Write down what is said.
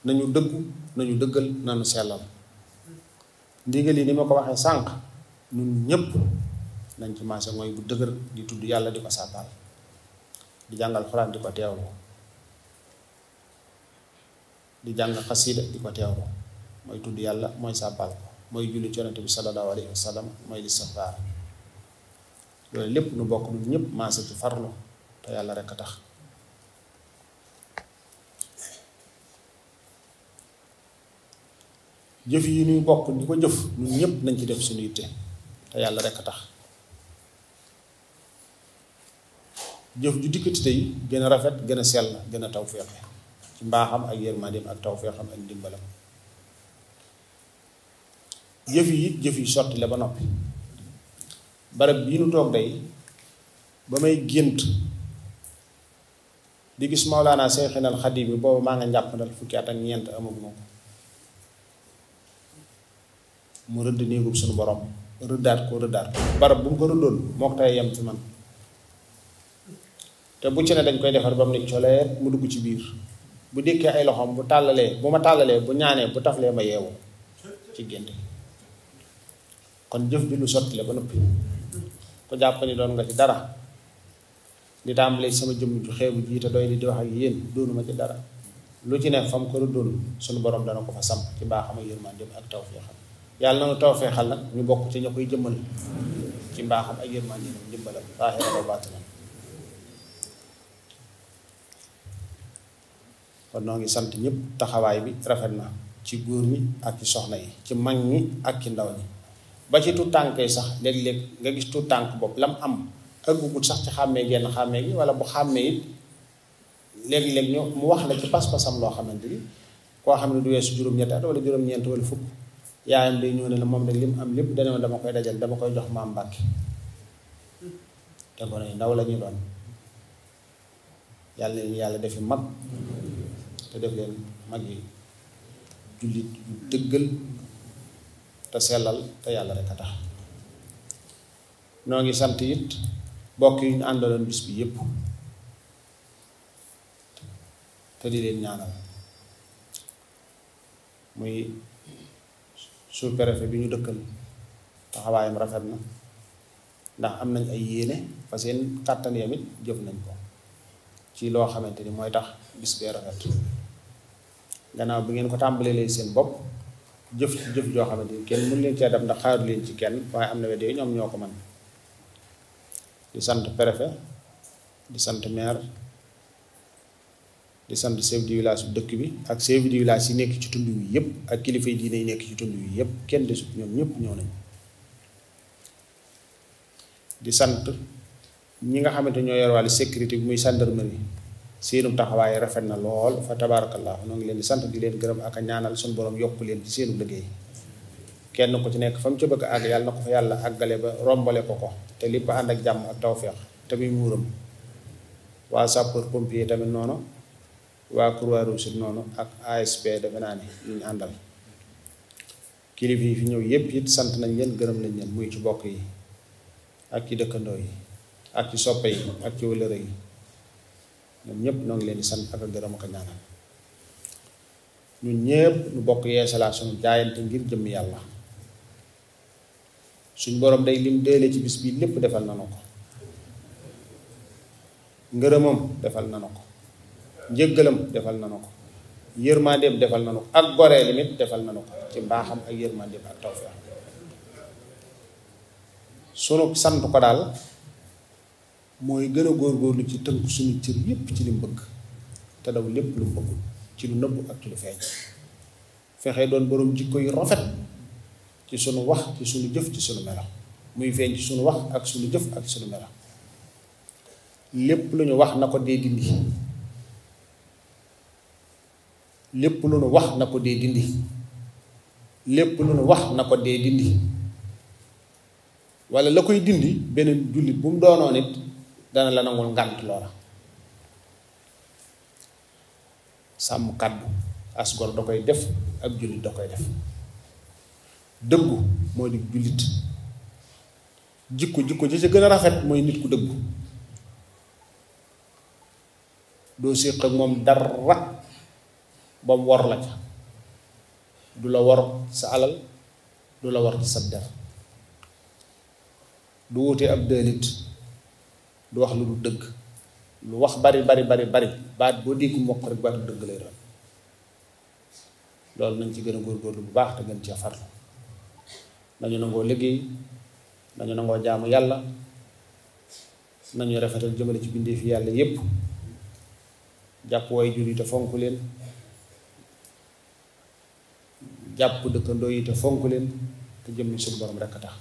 nañu dëggu nañu dëggal nañu sellal ndigal yi ni ma ko waxee sànq ñun ñëpp nañ ci maase mooy bu dëgër di tudd yàlla di ko sàbbaal di jàngal xuraan di ko teewlu di jàng xasiida di ko teewlu mooy tudd yàlla mooy sàbbaal ko mooy julli ci yonent bi sallallahu alayhi wa sallam mooy listixfaar loolu lépp nu bokk ñun ñëpp maase ci farlu te yàlla rekk a tax jëf yi ñuy bokk di ko jëf ñun ñëpp nañ ci def suñu yitte te yàlla rekk a tax jëf ju dikkati tey gën a rafet gën a sell gën a tawféexe ci mbaaxam ak yërmandeem ak tawféexam ak ndimbalam jëf yi it jëf yi sotti la ba noppi barab bii nu toog day ba may gént di gis Mawlaana Seyxinal Xadiim bi boobu maa nga njàppandal fukki at ak ñeent amaguma ko mu rëdd néegub suñu borom rëddaat ko barab bu mu ko rëddoon moo ko tey yem fi man te bu ci ne dañ koy defar ba mu ne coleet mu dugg ci biir bu dékkee ay loxoom bu ma tàllalee bu ñaanee bu taflee ma yeewu ci gént kon jëf ji lu sotti la ba noppi ko jàpp ni doon nga ci dara di tàmbalee sama jëmm ju xeebu ji te doy di wax ak yéen doonuma ci dara lu ci ne fam ko rëddoon suñu borom dana ko fa samp ci mbaaxam ak yërmandeem ak tawfeexam yàlla na nu tawfeexal nag ñu bokk ci ña koy jëmmal ci mbaaxam ak yërmandeem ndimbalam zaahiran wa baatinan kon noo ngi sant ñëpp taxawaay bi rafet na ci góor ñi ak ci soxna yi ci mag ñi ak ci ndaw ñi ba ci tuut tànk yi sax léeg-léeg nga gis tuut tànk bopp lam am ëggugut sax ci xàmmee genn xàmmee gi wala bu xàmmee it léeg-léeg ñu mu wax la ci pas-pasam loo xamante ni koo xam ne du weesu juróom-ñetti at wala juróom-ñeent wala fukk yaayam day ñëw ne la moom de lim am lépp dana dama koy dajal dama koy jox maam Mbàkke te ko ne ndaw la ñuy doon yàlla leen yàlla defi mag te def leen mag yi jullit yu dëggal te sellal te yàlla rek a tax noo ngi sant it bokk yi ñu àndaloon bis bi yépp te di leen ñaanal muy sous-préfet bi ñu dëkkal taxawaayam rafet na ndax am nañ ay yéene fa seen kàttan yam it jëf nañ ko ci loo xamante ni mooy tax bis bee rafet gannaaw bi ngeen ko tàmbalee leen seen bopp jëf ci jëf joo xamante ni kenn mënu leen cee def ndax xaaru leen ci kenn waaye am na wet yooyu ñoom ñoo ko mën di sant préfet di sant maire di sant chef de village bu dëkk bi ak chef de village yi nekk ci tund wi yëpp ak kilifa yi diine yi nekk ci tund wi yëpp kenn desut ñoom ñëpp ñëw nañ di sant ñi nga xamante ñoo yor wàllu sécurité bi muy gendarmerie seenu taxawaay rafet na lool fa tabarakallah noo ngi leen di sant di leen gërëm ak a ñaanal suñu borom yokk leen ci seenu liggéey kenn ku ci nekk fa mu ca bëgg àgg yàlla na ko fa yàlla àggale ba rombale ko te lépp ànd ak jàmm ak tawféex te muy muuram waa sapeur pompier tamit noonu waa Croix-Rouge noonu ak ASP defe naa ne ñu àndal kilifa yi fi ñëw yépp it sant nañ leen gërëm nañ leen muy ci bokk yi ak ci dëkkandoo yi ak ci soppe yi ak ci wëllëre yi ñoom ñëpp noo ngi leen di sant ak a gërëm ak a ñaanal ñun ñëpp ñu bokk yeesalaat suñu jaayante ngir jëmm yàlla suñ borom day lim déele ci bis bii lépp defal nanu ko ngërëmam defal nanu ko njëggalam defal nanu ko yërmandeem defal nanu ko ak goree limit defal nanu ko ci mbaaxam ak yërmandeem ak tawfeex sunu sant ko daal mooy gën a góorgóorlu ci tënk suñu cër yépp ci li mu bëgg te daw lépp lu mu bëggul ci lu nëbbu ak ci lu feeñ fexe doon boroom jikko yu rafet ci sunu wax ci sunu jëf ci sunu melo muy feeñ ci sunu wax ak sunu jëf ak sunu melo lépp lu ñu wax na ko dee dindi lépp lu ñu wax na ko dee dindi lépp lu ñu wax na ko dee dindi walla la koy dindi beneen jullit bu mu doonoon nit dana la nangul ngànt loola sàmm kàddu asgor da koy def ak jullit da koy def dëggu mooy di jullit jikko ji ci gën a rafet mooy nit ku dëggu doo séq ak moom dara ba mu wor la ca du la wor sa alal du la wor ci sa der du wute ab dëlit du wax lu du dëgg lu wax bari baat boo dégg mokk rek baatu dëgg lay doon loolu nañ ci gën a góorgóorlu bu baax te gën cee farlu nañu nangoo liggéey nañu nangoo jaamu yàlla nañu rafetal jëmale ci bindee fi yàlla yépp jàpp way jur yi te fonk leen jàpp dëkkandoo yi te fonk leen te jëmmi suñu borom rekk a tax